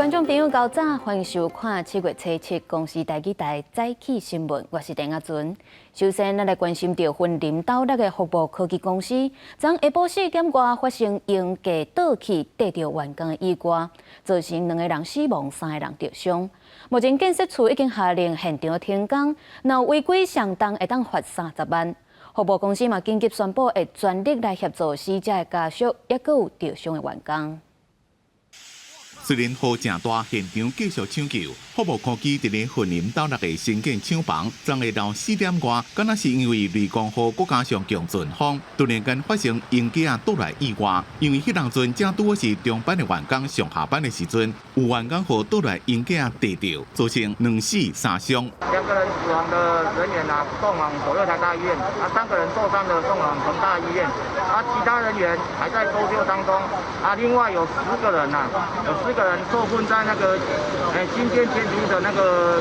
觀眾朋友，較早，歡迎收看7月初7公視台語台早起新聞，我是鄧阿純。首先，咱來關心著雲林斗六的福茂科技公司，昨下晡4點外發生鷹架倒去硩著員工的意外，造成兩個人死亡，三個人著傷。目前建設處已經下令現場停工，若違規上重會當罰30萬。福茂公司嘛緊急宣布會全力來協助死者的家屬，抑閣有著傷的員工。雖然雨誠大，現場繼續搶救。福茂科技佇咧雲林斗六的新建廠房，昨下晝4點外，敢若是因為雷公雨，閣加上強陣風，突然間發生鷹架倒來意外。因為彼當陣正拄好是中班的員工上下班的時陣，有員工予倒來鷹架硩著，造成兩死三傷。兩個人死亡的人員啊，送往左右台大醫院；啊，三個人受傷的送往成大醫院；啊，其他人員還在搜救當中。啊，另外有10個人呐，有十個人受困在那個新建建築的那個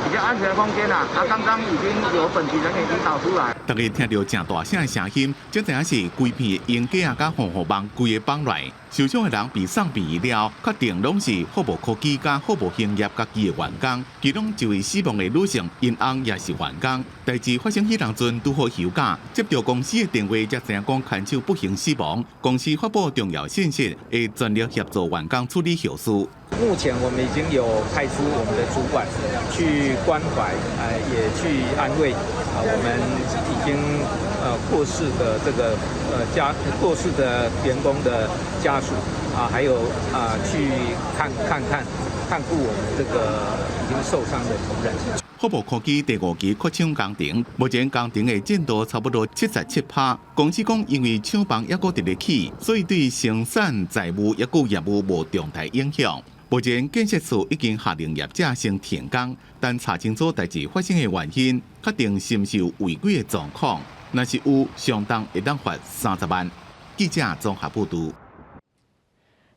比較安全空間啦。啊，剛剛已經有本局人員已經導出來。大家聽著誠大聲的聲音，才知影是規片的鷹架佮防護網規个放來。受傷的人被送病院了，確定攏是福茂科技佮福茂興業家己的員工，其中一位死亡的女性，𪜶翁也是員工。代誌發生彼當陣拄好休假，接著公司的電話才知影講牽手不幸死亡。公司發布重要信息，會全力協助員工處理後事。目前我們已經有派出我們的主管去關懷，也去安慰啊，我們已經過世的這個家過世的員工的家屬啊，還有啊去看看看看顧我們這個已經受傷的同仁。福茂科技第五期擴廠工程，目前工程的進度差不多77%。公司講，因為廠房猶閣佇咧起，所以對生產財務抑閣業務無重大影響。目前建設處已經下令業者先停工，等查清楚代誌發生的原因，確定是毋是有違規的狀況。若是有，上重會當罰30萬。記者綜合報導。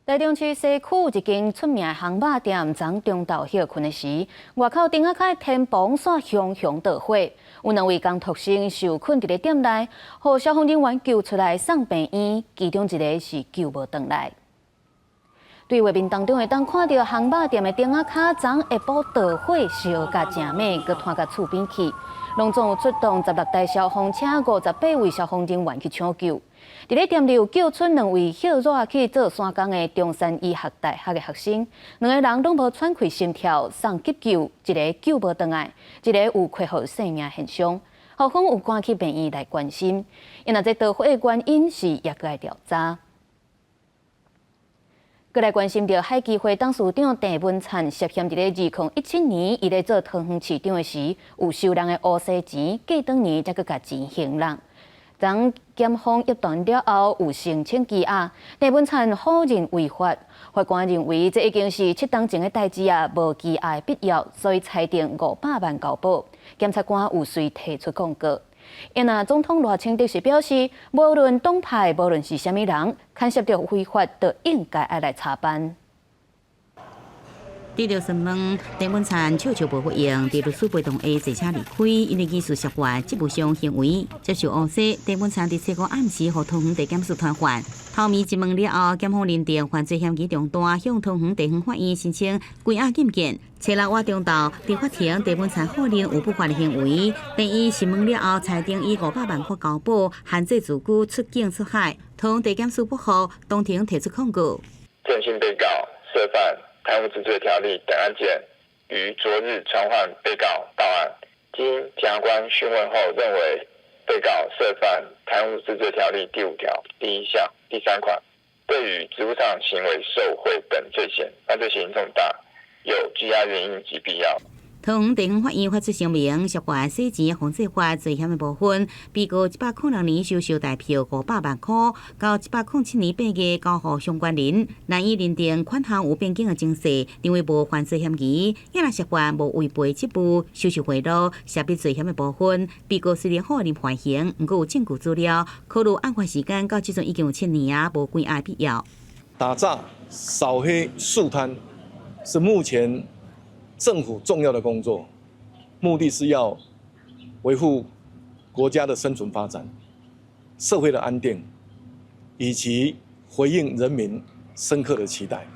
台中市西區一間出名烘肉店，昨中晝歇睏的時，外口頂仔跤的天棚煞熊熊著火，有兩位工讀生受困佇咧店內，予消防人員救出來送病院，其中一个是救無轉來。對畫面當中會當看著烘肉店的頂仔跤，昨下晡著火燒甲誠猛，閣拖共厝邊去。攏總有出動16台消防車、58位消防人員去搶救。佇咧店內有救出兩位歇熱去做山工的中山醫學大學的學生，兩个人攏無喘氣心跳，送急救，一个救無轉來，一个有恢復生命現象。校方有趕去病院來關心，因為這著火的原因是猶閣愛調查。閣來關心著海基會董事長鄭文燦涉嫌佇咧2017年，伊咧做桃園市長的時，有收人的烏紗錢，過轉年才閣共錢還人。當檢方約談了後，有申請羈押，鄭文燦否認違法，法官認為這已經是7冬前的代誌啊，無羈押的必要，所以裁定500萬交保。檢察官有隨提出抗告。因啊，總統賴清德是表示，無論黨派，無論是啥物人，牽涉著違法，都應該愛來查辦。得著詢問，鄭文燦笑笑無回應，佇律師陪同下坐車離開，因為疑似涉犯職務上行為接受烏紗。鄭文燦佇初五暗時予桃園地檢署傳喚，頭面一問了後，檢方認定犯罪嫌疑重大，向桃園地方法院申請關押禁見。初六倚中晝，佇法庭，鄭文燦否認有不法的行為。第一審問了後，裁定以500萬塊交保，限制自居出境出海。桃園地檢署不服，當庭提出控告。鄭姓被告涉犯貪污治罪條例等案件，於昨日傳喚被告到案。經檢察官訊問後，認為被告涉犯貪污治罪條例第5條第1項第3款，對於職務上行為受賄等罪嫌，犯罪嫌疑重大，有羈押原因及必要。桃園地方法院發出聲明，涉嫌洗錢防制法罪嫌的部分，被告106年收受代票500萬塊，到107年8月交予相關人，難以認定款項有變更的情勢，認為無犯罪嫌疑。也若涉嫌無違背職務收受賄賂、涉筆罪嫌的部分，被告雖然否認犯行，毋過有證據資料，考慮案發時間到這陣已經有7年啊，無關押必要。打詐、掃黑、肅貪是目前政府重要的工作，目的是要維護國家的生存發展、社會的安定，以及回應人民深刻的期待。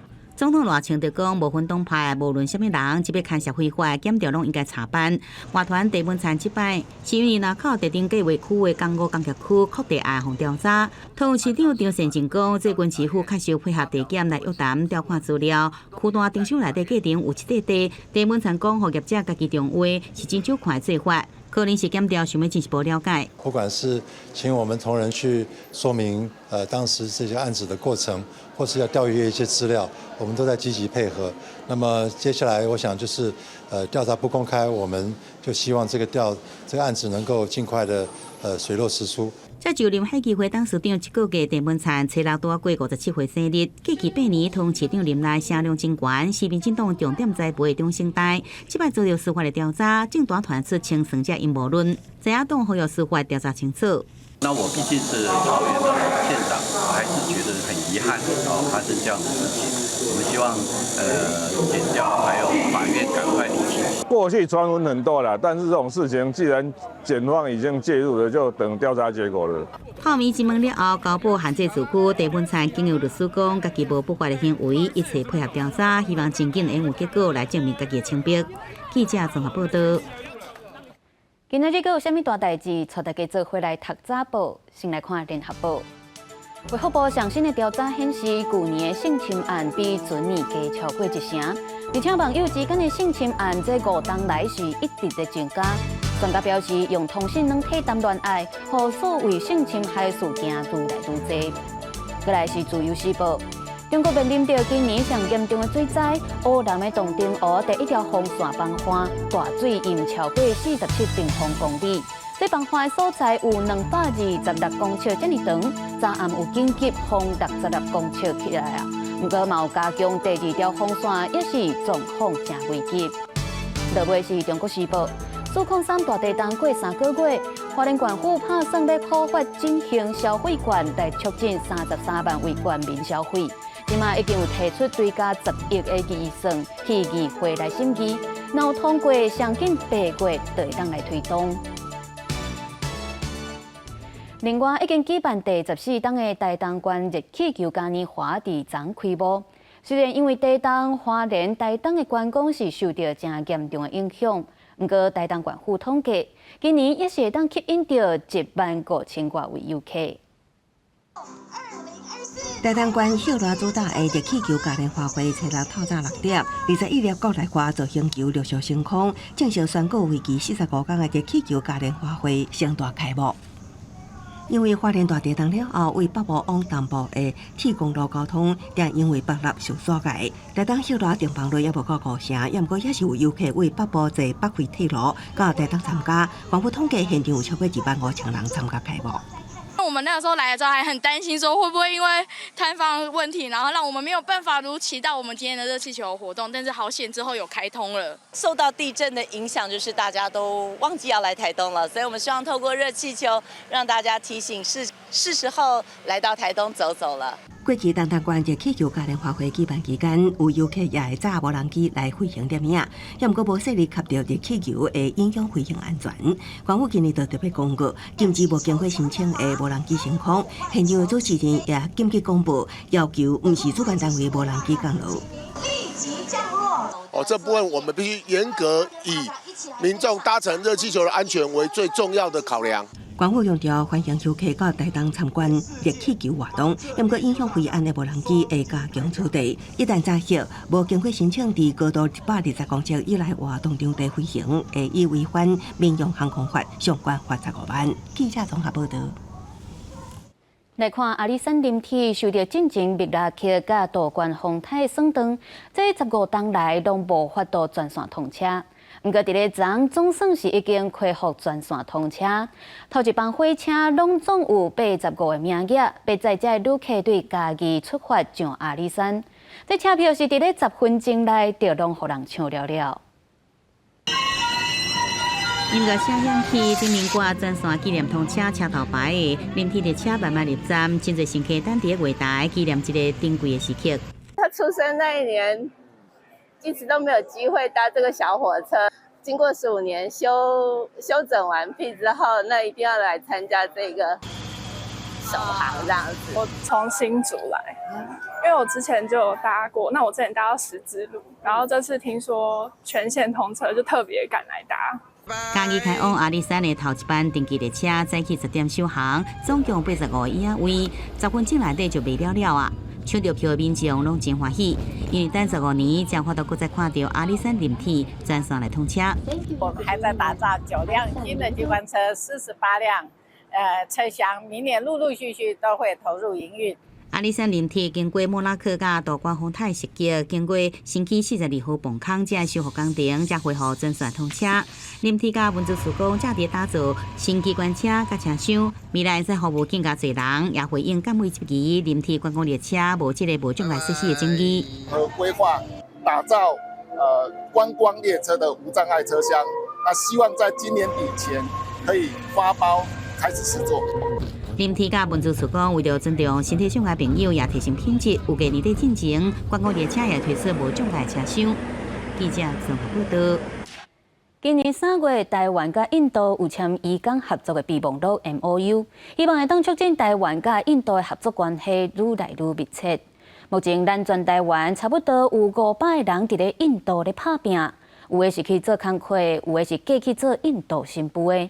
總統賴清德講，無分黨派，無論啥物人，只欲牽涉非法，檢調攏應該查辦。外傳鄭文燦這擺是因為林口地震計劃區的港五工業區擴地案予調查。桃園市長張善政講，最近市府確實配合地檢來約談調看資料，區段停手內底過程有一塊地，鄭文燦講，予業者家己重劃是真少看的做法，可能是檢調想欲進一步了解。不管是請我們同仁去說明，當時這些案子的過程，或是要調閱一些資料，我們都在積極配合。那麼接下來，我想就是，調查不公開，我們就希望這個案子能夠盡快的，水落石出。才就任海基會董事長一個月，鄭文燦初六拄過57歲生日。過去8年，桃園市長任內聲量真懸，是民進黨重點栽培的中生代。這擺遭著司法的調查，政壇傳出清算這陰謀論，在野黨呼籲司法調查清楚。那我畢竟是桃園的老縣長，我還是覺得很遺憾哦，發生這樣的事情。我們希望檢調還有法院趕快釐清。過去傳聞很多啦，但是這種事情既然檢方已經介入了，就等調查結果了。透明質問了後，交保限制自區，鄭文燦經由律師講，家己無不法的行為，一切配合調查，希望真緊會有結果來證明家己的清白。記者綜合報道。今仔日閣有啥物大代誌？帶大家做伙來讀早報，先來看聯合報。衛福部上新的調查顯示，舊年的性侵案比前年加超過一成，而且網友之間的性侵案，這5冬來是一直在增加。專家表示，用通訊軟體談戀愛，予所謂性侵害事件愈來愈濟。過來是自由時報，中國面臨著今年上嚴重的水災，烏南的洞庭湖第一條防線崩岸，大水淹超過47平方公里。這崩岸的所在有226公尺遮爾長，昨暗有緊急封66公尺起來啊。毋過嘛有加強第二條防線，也是狀況誠危急。落尾是中國時報，403大地動過3個月，花蓮縣府拍算欲核發振興消費券來促進33萬位縣民消費。這馬已經有提出追加10億的預算去議會來審議，若有通過，上緊8月就會當來推動。另外，已經舉辦第14冬的台東縣熱氣球嘉年華佇昨開幕。雖然因為地動，花蓮台東的觀光是受著誠嚴重的影響，毋過台東縣府統計，今年也是會當吸引著1萬5千外位遊客。台東縣秀瀾主導的熱氣球嘉年華會，初六透早6點21粒國內外造星球陸續升空，正式宣告為期45天的熱氣球嘉年華會盛大開幕。因為花蓮大地動了後，為北部往東部的鐵公路交通，也因為北立受阻礙。台東秀瀾訂房率猶無到五成，猶毋過也是有遊客為北部坐北回鐵路到台東參加。縣府統計現場有超過2萬5千人參加開幕。我們那個時候來的時候還很擔心，說會不會因為塌方問題，然後讓我們沒有辦法如期到我們今天的熱氣球活動。但是好險之後有開通了。受到地震的影響，就是大家都忘記要來台東了，所以我們希望透過熱氣球，讓大家提醒是時候來到台東走走了。過去台東縣熱氣球嘉年華會舉辦期間，有遊客也會揸無人機來飛行攝影，猶毋過無細膩及著熱氣球會影響飛行安全。縣府今年就特別公告，禁止無經過申請的無人機升空。現場的主持人也緊急公布，要求毋是主辦單位無人機降落。立即降落。哦，這部分我們必須嚴格以民眾搭乘熱氣球的安全為最重要的考量。縣府強調歡迎遊客到台東參觀熱氣球活動，毋過影響飛安的無人機會加強處理。一旦查核無經過申請，佇高度120公尺以內活動場地飛行，會以違反民用航空法相關罰則5萬。記者綜合報道。來看阿里山林鐵受著進前密拉克佮道觀風颱損斷，這15冬來攏無法度全線通車。毋過佇咧昨總算是已經恢復全線通車。頭一班火車攏總有85個名額，欲載這旅客對嘉義出發上阿里山。這車票是佇咧10分鐘內就攏予人搶了了。音樂聲響起，頂面掛全線紀念通車車頭牌的林鐵列車慢慢入站，真濟乘客等佇月台紀念這个珍貴的時刻。他出生那一年，一直都沒有機會搭這個小火車。經過15年修整完畢之後，那一定要來參加這個首航這樣子。我從新竹來，因為我之前就有搭過，那我之前搭到十字路，然後這次聽說全線通車，就特別趕來搭。嘉義開往阿里山的頭一班定期列車早起10點首航，總共85個椅仔位，10分鐘內底就賣了了啊！搶著票的民眾攏真歡喜，因為等15年才有法度閣再看著阿里山林鐵全線來通車。我們還在打造9輛新的機關車，48輛車廂，明年陸陸續續都會投入營運。阿里山林鐵經過莫拉克佮大觀風台襲擊，經過新起42號泵空這修復工程，才恢復全線通車。林鐵佮運輸署講，正佇打造新機關車佮車廂，未來會使服務更加濟人，也回應敢會質疑林鐵觀光列車無這个無障礙設施的爭議。和規劃打造觀光列車的無障礙車廂，那希望在今年底前可以發包開始試做。林鐵佮運輸署講，為著尊重身體障礙朋友，也提升品質，預計年底進前，觀光列車也推出無障礙車廂。記者綜合報導。今年3月，台灣佮印度有簽醫工合作的備忘錄 MOU，希望會當促進台灣佮印度的合作關係愈來愈密切。目前，咱全台灣差不多有500個人佇咧印度咧拍拚，有的是去做工課，有的是嫁去做印度新婦的。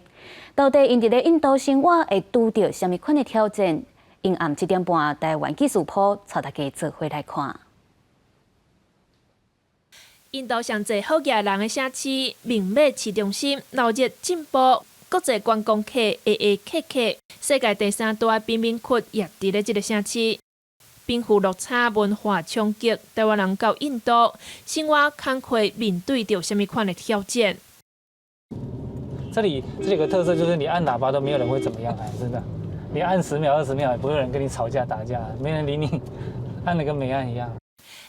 到底𪜶佇咧印度生活會拄著啥物款的挑戰？陰暗7點半，台灣紀事鋪帶大家做伙來看。印度上濟好額人的城市，孟買市中心鬧熱進步，國際觀光客下下客客，世界第三大貧民窟也佇咧這个城市。貧富落差、文化衝擊，台灣人到印度生活工課面對著啥物款的挑戰？這裡個特色就是你按喇叭都沒有人會怎麼樣，哎，真的，你按10秒、20秒也不會有人跟你吵架打架，沒人理你，按了跟沒按一樣。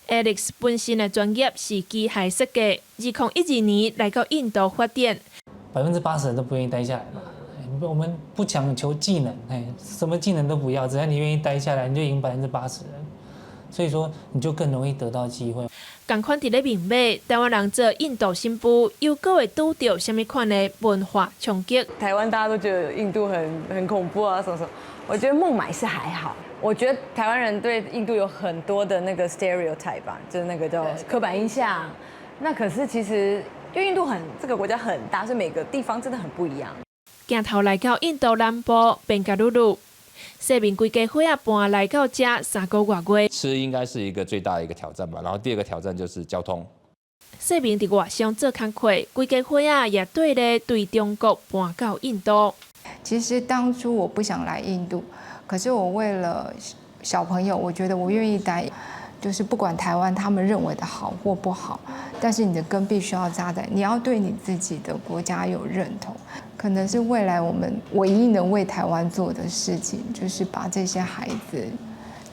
Alex 本身的專業是機械設計，2012年來到印度發展。 80%人都不願意待下來嘛。我們不強求技能，哎，什麼技能都不要，只要你願意待下來，你就贏80%人。所以說，你就更容易得到機會。仝款佇咧孟買，台灣人做印度新婦，又閣會拄著啥物款的文化衝擊？台灣大家都覺得印度很恐怖啊，什麼什麼。我覺得孟買是還好。我覺得台灣人對印度有很多的那個 stereotype 吧，就是那個叫刻板印象。那可是其實，因為印度這個國家很大，所以每個地方真的很不一樣。鏡頭來到印度南部邊加魯魯，世民規家伙仔搬來到遮3個外月。吃應該是一個最大的一個挑戰吧，然後第二個挑戰就是交通。世民佇外商做工課，規家伙仔也綴咧對中國搬到印度。其實當初我不想來印度，可是我為了小朋友，我覺得我願意待，就是不管台灣他們認為的好或不好，但是你的根必須要扎在，你要對你自己的國家有認同，可能是未來我們唯一能為台灣做的事情，就是把這些孩子，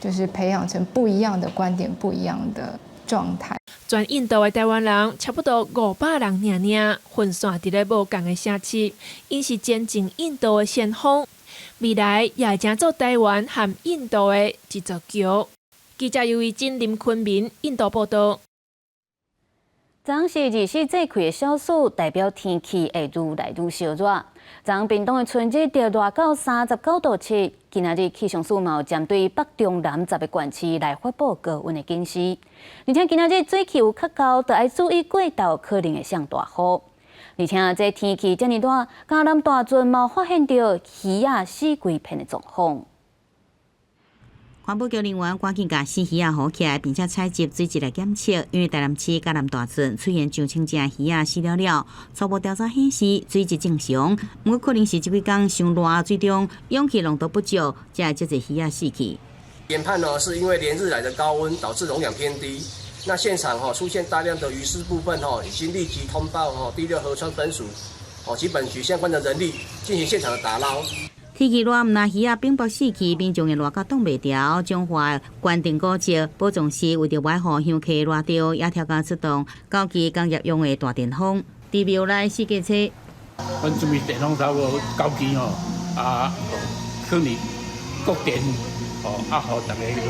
就是培養成不一樣的觀點、不一樣的狀態。全印度的台灣人差不多500人爾爾，分散佇咧無仝的城市，𪜶是前進印度的先鋒，未來也會成做台灣和印度的一座橋。記者尤維真、林坤明，印度報導。昨是24節氣的小暑，代表天氣會愈來愈燒熱。昨屏東的春日就熱到39度7，今仔日氣象署嘛有針對北中南10個縣市來發布高溫的警示。而且今仔日水氣有較厚，就愛注意過晝可能會上大雨。而且這天氣遮爾熱，嘉南大圳嘛發現著魚仔死規片的狀況。環保局人員趕緊共死魚仔捕起來，並且採集水質來檢測。因為台南市嘉南大圳出現上千隻魚仔死了了，初步調查顯示水質正常，毋過可能是這幾工傷熱，水中氧氣濃度不足，才會遮濟魚仔死去。研判呢，是因為連日來的高溫導致溶氧偏低，那現場出現大量的魚屍部分已經立即通報第六河川分署及本局相關的人力進行現場的打撈。天氣熱，毋但魚仔病爆死去，民眾會熱到擋袂牢。彰化關定古蹟保藏師為著愛護香客熱著，也調校出動九支工業用的大電風，佇廟內四界吹。阮準備電風差不多九支吼，啊，可能各電吼，啊，予逐家好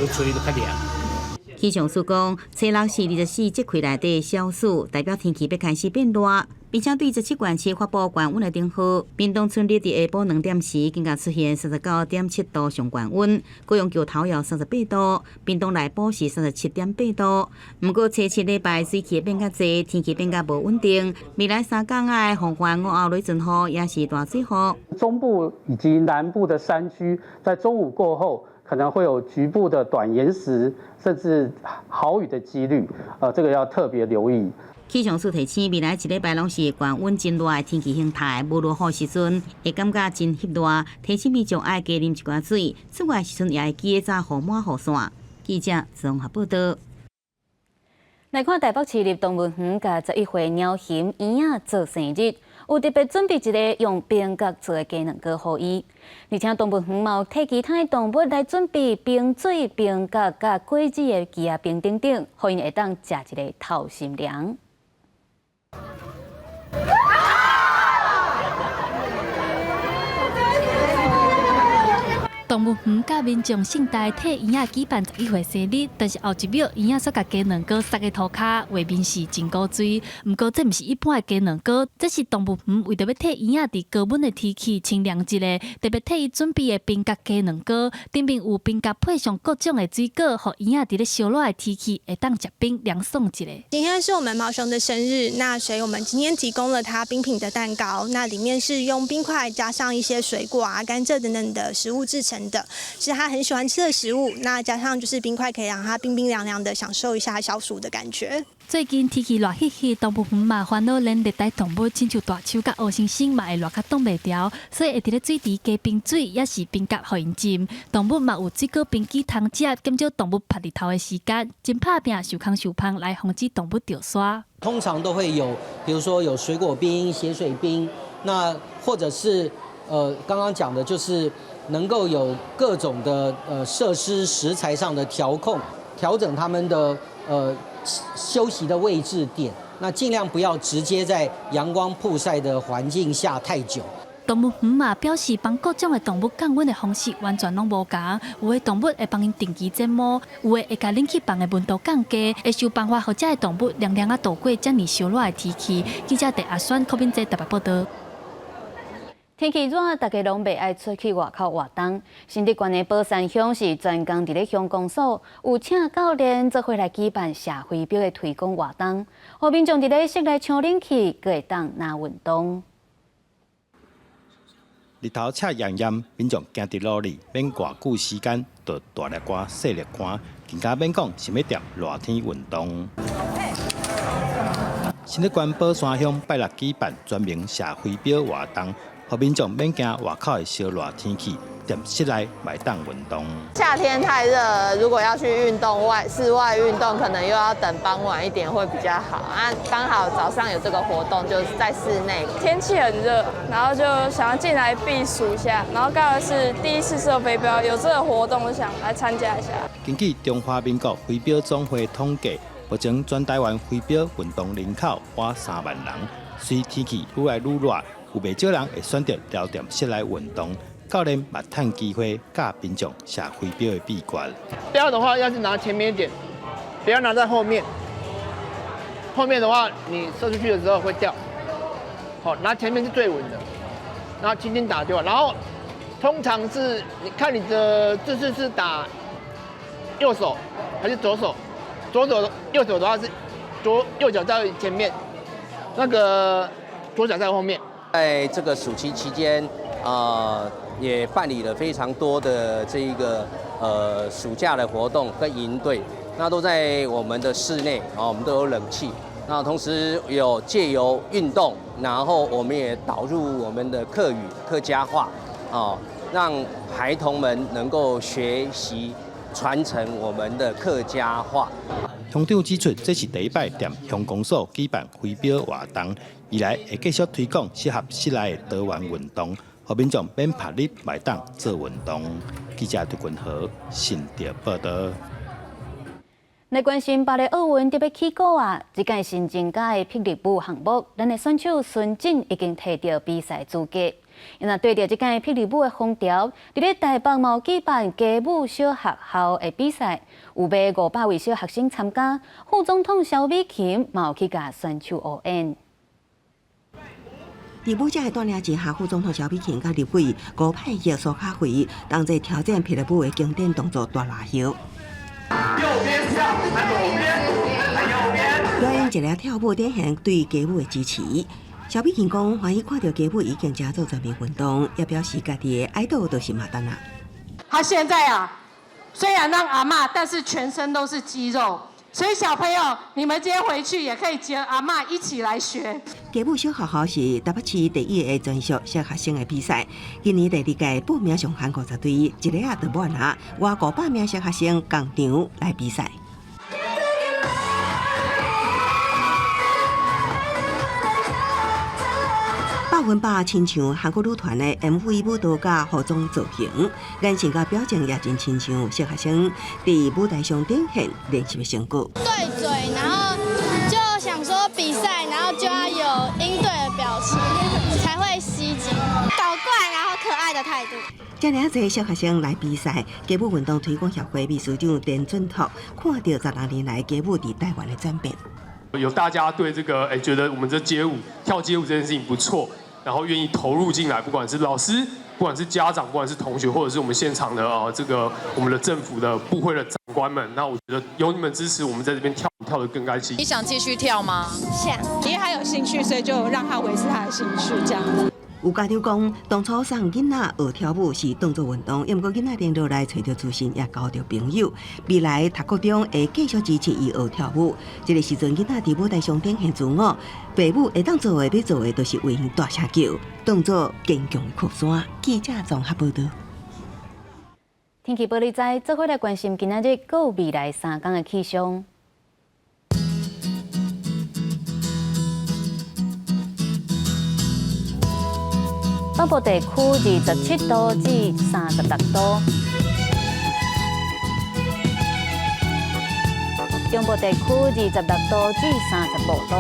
吹都較涼。氣象署講，初六是24節氣內底小暑，代表天氣欲開始變熱。並且對17縣市發布高溫的警報。屏東春日佇下晡2點時，更加出現39.7度上懸溫；高雄橋頭有38度，屏東內埔是37.8度。毋過初七禮拜水氣變較濟，天氣變較無穩定。未來3工仔防範午後雷陣雨，抑是大水雨。中部以及南部的山區，在中午過後，可能會有局部的短延時，甚至豪雨的幾率，這個要特別留意。氣象署提醒，未來一禮拜攏是懸溫真熱的天氣形態，無落雨時陣會感覺真翕熱。提醒民眾愛加啉一寡水，出外時陣也會記得紮雨帽雨傘。記者綜合報道。來看台北市立動物園共11歲貓熊圓仔做生日，有特別準備一个用冰角做的雞卵糕予伊，而且動物園嘛有替其他的動物來準備冰水、冰角佮果子的枝仔冰等等，予𪜶會當食一个透心涼。動物園佮民眾盛大替圓仔舉辦11歲生日，但是後一秒圓仔煞共雞卵糕撒佇塗跤，畫面是真古錐。毋過這毋是一般的雞卵糕，這是動物園為著欲替圓仔佇高溫的天氣清涼一下，特別替伊準備的冰角雞卵糕，頂面有冰角配上各種的水果，予圓仔佇咧燒熱的天氣會當食冰涼爽一下。今天是我們貓熊的生日，那所以我們今天提供了它冰品的蛋糕，那裡面是用冰塊加上一些水果啊、甘蔗等等的食物製成的，是他很喜歡吃的食物。那加上就是冰塊，可以讓他冰冰涼涼的，享受一下消暑的感覺。最近天氣熱翕翕，動物園嘛煩惱，連熱帶動物親像大樹佮烏猩猩嘛會熱較擋袂牢，所以會佇咧水池加冰水，抑是冰角予𪜶浸。動物嘛有水果冰機通食，減少動物曬日頭的時間，真拍拚受空受芳來防止動物著沙。通常都會有，比如說有水果冰、鹹水冰，那或者是剛剛講的就是。能夠有各種的設施食材上的調控，調整他們的休息的位置點，那盡量不要直接在陽光曝曬的環境下太久。動物園嘛表示，幫各種的動物降溫的方式完全攏無仝，有的動物會幫𪜶定期剪毛，有的會共冷氣房的溫度降低，會想辦法予遮的動物涼涼仔度過遮爾燒熱的天氣。記者鄭阿選、柯敏哲台北報導。天氣熱，大家攏袂愛出去外口活動。新竹縣的寶山鄉是專工佇咧鄉公所有請教練做伙來舉辦射飛鏢的推廣活動，予民眾佇咧室內吹冷氣，閣會當拿運動。日頭赤炎炎，民眾行佇路裡，免偌久時間，就大粒汗、細粒汗，更加免講想欲踮熱天運動。新竹縣寶山鄉拜六舉辦全民射飛鏢活動。予民眾免驚外口的燒熱天氣，踮室內嘛會當運動。夏天太熱，如果要去運動外室外運動，可能又要等傍晚一點會比較好啊。剛好早上有這個活動，就是在室內。天氣很熱，然後就想要進來避暑一下，然後剛好是第一次射飛鏢，有這個活動，我想來參加一下。根據中華民國飛鏢總會統計，目前全台灣飛鏢運動人口滿3萬人，隨天氣愈來愈熱。有袂少人會選擇留踮室內運動，教練嘛趁機會教民眾射飛鏢的秘訣。鏢的話，要是拿前面一點，不要拿在後面。後面的話，你射出去的時候會掉。好，拿前面是最穩的，然後輕輕打就好。然後通常是你看你的姿勢是打右手還是左手？左手右手的話是左右腳在前面，那個左腳在後面。在這個暑期期間，也辦理了非常多的這一個暑假的活動跟營隊，那都在我們的室內啊，我們都有冷氣。那同時有借由運動，然後我們也導入我們的客語、客家話，啊，讓孩童們能夠學習傳承我們的客家話。鄉長指出，這是第一擺踮鄉公所舉辦飛鏢活動。未來會繼續推廣適合室內的多元運動，予民眾免曬日嘛會當做運動。記者杜君和新竹報導。來關心巴黎奧運特別起鼓啊！這屆新增加的霹靂舞項目，咱的選手孫振已經提著比賽資格。若對著這屆霹靂舞的風潮，佇咧台北嘛有舉辦街舞小學校的比賽，有欲500位小學生參加。副總統蕭美琴嘛有去共選手応援。佇舞者的帶領之下，副總統蕭美琴佮立委吳派葉蘇卡惠同齊挑戰霹靂舞的經典動作大拉腰。右邊跳，左邊，右邊。表演一个跳舞，展現對街舞的支持。蕭美琴講，歡喜看著街舞已經成做全民運動，也表示家己的愛豆就是馬丹娜。他現在啊，雖然當阿嬤，但是全身都是肌肉。所以小朋友，你們今天回去也可以接阿嬤一起來學。街舞小學校是台北市第一个專屬小學生的比賽。今年第二屆報名上限50隊，一下仔就滿啊！外500名小學生仝場來比賽。100%親像韓國女團的 MV 舞蹈佮服裝造型，眼神佮表情也真親像小學生佇舞台上展現練習的成果。對嘴，然後就想說比賽，然後就要有應對的表情，才會吸睛。搞怪，然後可愛的態度。遮爾濟小學生來比賽，街舞運動推廣協會秘書長田俊拓看著16年來街舞佇台灣的轉變。有大家對這個，覺得我們這街舞跳街舞這件事情不錯。然後願意投入進來，不管是老師，不管是家長，不管是同學，或者是我們現場的這個我們的政府的部會的長官們，那我覺得有你們支持，我們在這邊跳跳得更開心。你想繼續跳嗎？想，因為他有興趣，所以就讓他維持他的興趣，這樣子。有家長講，當初送囡仔學跳舞是當作運動，毋過囡仔連落來揣著自信，也交著朋友。未來讀國中會繼續支持伊學跳舞。這个時陣，囡仔佇舞台上展現自我，爸母會當做的、欲做的，就是為𪜶大聲叫，當作堅強的靠山。記者綜合報導。天氣報你知，做伙來關心今仔日閣未來三工的氣象。北部地區27度至36度，中部地區26度至35度，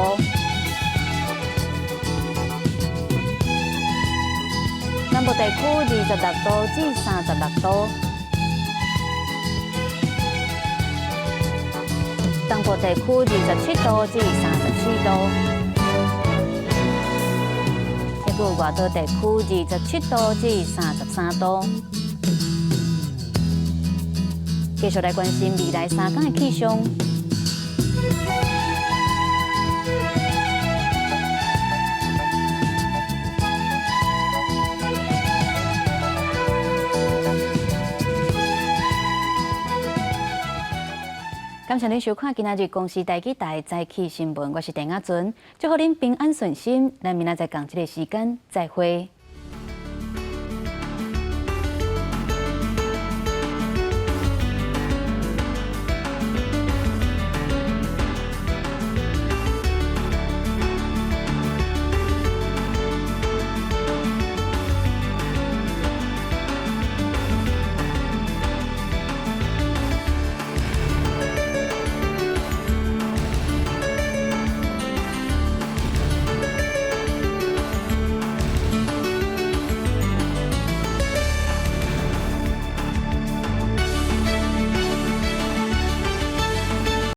南部地區26度至36度，東部地區27度至34度。外島地區27度至33度。繼續來關心未來三工的氣象。感謝您收看今仔日公視台語台早起新聞，我是鄭亞純，祝福您平安順心。咱明仔載仝這个時間再會。